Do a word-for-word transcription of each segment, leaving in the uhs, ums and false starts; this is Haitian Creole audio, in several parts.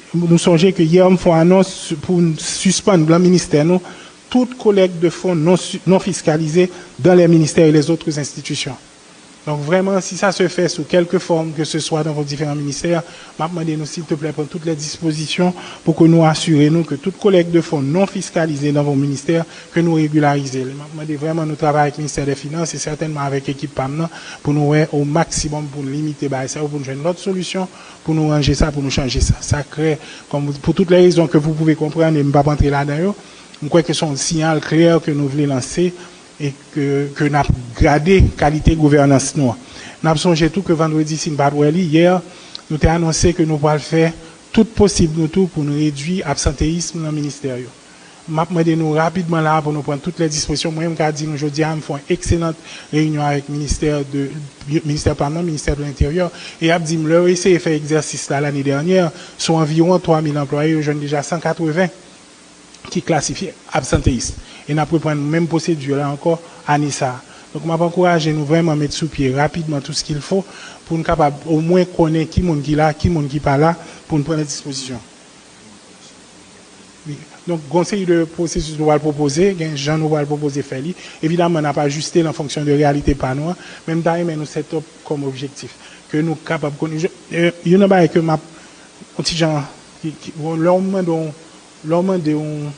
Nou sonje ke yè m fè yon anons pou n sispann nan ministè nou tout collecte de fonds non, non fiscalisés dans les ministères et les autres institutions. Donc vraiment, si ça se fait sous quelque forme que ce soit dans vos différents ministères, m ap mande nou, s'il te plaît, prendre toutes les dispositions pour que nous assurer nous que toute collecte de fonds non fiscalisés dans vos ministères, que nous régularisons. M ap mande vraiment nou travay avec le ministère des Finances et certainement avec équipe PAM nan, pour nous, ouais, au maximum pour limiter bagay sa yo, pour nous jwenn lòt solisyon, pour nous ranger ça, pour nous changer ça. Ça crée, comme, pour toutes les raisons que vous pouvez comprendre, et m p ap antre ladan yo, m kwè ke se yon siyal klè ke nou vle lanse e ke, ke n ap gade kalite gouvènans nou an. N ap sonje tou ke vandredi, si n pa t wè li, yè, nou te anonse ke nou pral fè tout posib nou tou pou n redui absanteyism nan ministè yo. M ap mande nou rapidman la pou nou pran tout lè dispozisyon. Mwen, m ka di nou jodi a, m fè yon ekselan reyinyon avèk ministè de, ministè PAM nan, ministè de l'Intérieur, e y ap di m, lè yo eseye fè egzèsis la lane dènyè, sou anviwon twa mil anplwaye, yo jwenn deja san katreven ki klasifye absanteyis. E n ap reprann menm pwosedi la ankò ane sa a. Donk, m ap ankouraje nou vrèman met sou pye rapidman tout ce qu'il faut pou n kapab omwen konnen ki moun ki la, ki moun ki pa la, pou n pran lè dispozisyon. Wi. Donk, gon seri de pwosesis nou pral pwopoze, gen jan nou pral pwopoze fè li. Evidaman, n ap ajiste l an fonksyon de reyalite pa nou an, men m ta renmen nou set up kòm objektif. Ke nou kapab konnen, je, euh, youn nan bagay ke m ap, yon ti jan, ki, ki, bon, lè w mande yon, lè w mande yon,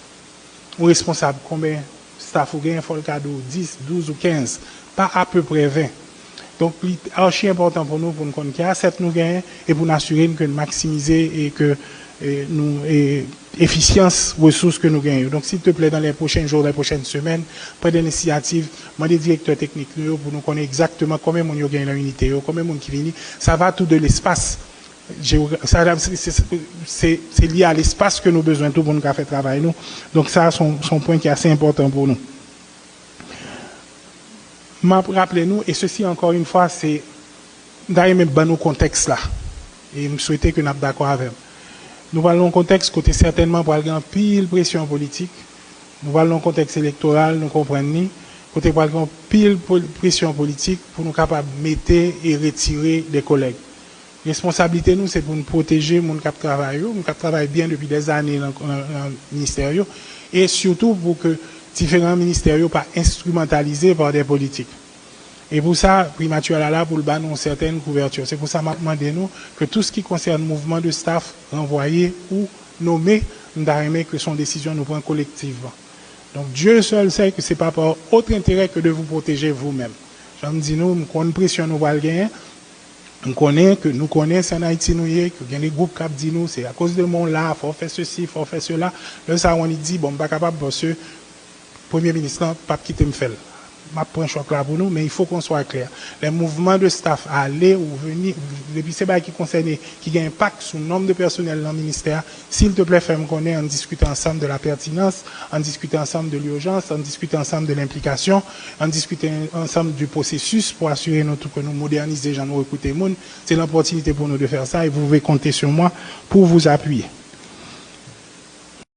yon responsab konbyen staff ou genyen, fò l ka di w dis, douz ou kenz, pa apeprè ven. Donk, li achi enpòtan pou nou, pou n konn ki asèt nou genyen e pou n asire n ke n maksimize e ke, e, nou, e, efisyans resous ke nou genyen yo. Donk, s'il te plaît, dans les prochains jours, les prochaines semaines, pran de l'initiative, mande direktè teknik nou yo pou nou konnen egzakteman konbyen moun yo genyen nan inite yo, konbyen moun ki vini. Ça va tout de l'espace. Jewogra-, sa, se, se, se, se lye a lespas ke nou bezwen tou pou nou ka fè travay nou. Donk, sa, se yon, se yon pwen ki ase enpòtan pou nou. M ap raple nou, e sesi, ankò yon fwa, se, m ta renmen ban nou kontèks la. E m swete ke n ap dakò avè m. Nou pral nan yon kontèks kote sètènman pral gen anpil presyon politik. Nou pral nan yon kontèks elektoral, nou konprann li, kote pral gen anpil pol-, presyon politik pou nou kapab mete e retire de kòlèg. Responsablite nou, se pou n pwoteje moun k ap travay yo, moun k ap travay byen depi dèzane nan, nan, nan ministè yo, e sitou pou ke diferan ministè yo pa enstrimantalize pa de politik. E pou sa, primati a la pou l ba nou yon sètèn kouvèti. Se pou sa m ap mande nou ke tout sa ki konsène mouvman de staff, ranvwaye ou nome, m ta renmen ke se yon desizyon nou pran kolektivman. Donc, Dieu seul sait que c'est pas par autre intérêt que de vous protéger vous-même. Jan m di nou, m konn presyon nou pral genyen. M konnen ke nou konnen se ann Ayiti nou ye, ke gen de gwoup k ap di nou se akoz de mwen w la, fò w fè sesi, fò w fè sela. Lè sa a, w annik di, bon, m pa kapab paske premye minis lan p ap kite m fè l. M ap pran chòk la pou nou, men il faut qu'on soit clair. Les mouvements de staff aller ou venir, depi se bagay ki konsène, ki gen enpak sou nonb de pèsonèl nan ministè a, s'il te plaît, fè m konnen, ann diskite ansanm de la pertinence, ann diskite ansanm de l'urgence, ann diskite ansanm de l'inplication, ann diskite ansanm du processus pou asire nou tou ke nou modènize jan nou rekrite moun. C'est l'opportunité pour nous de faire ça et vous pouvez compter sur moi pour vous appuyer.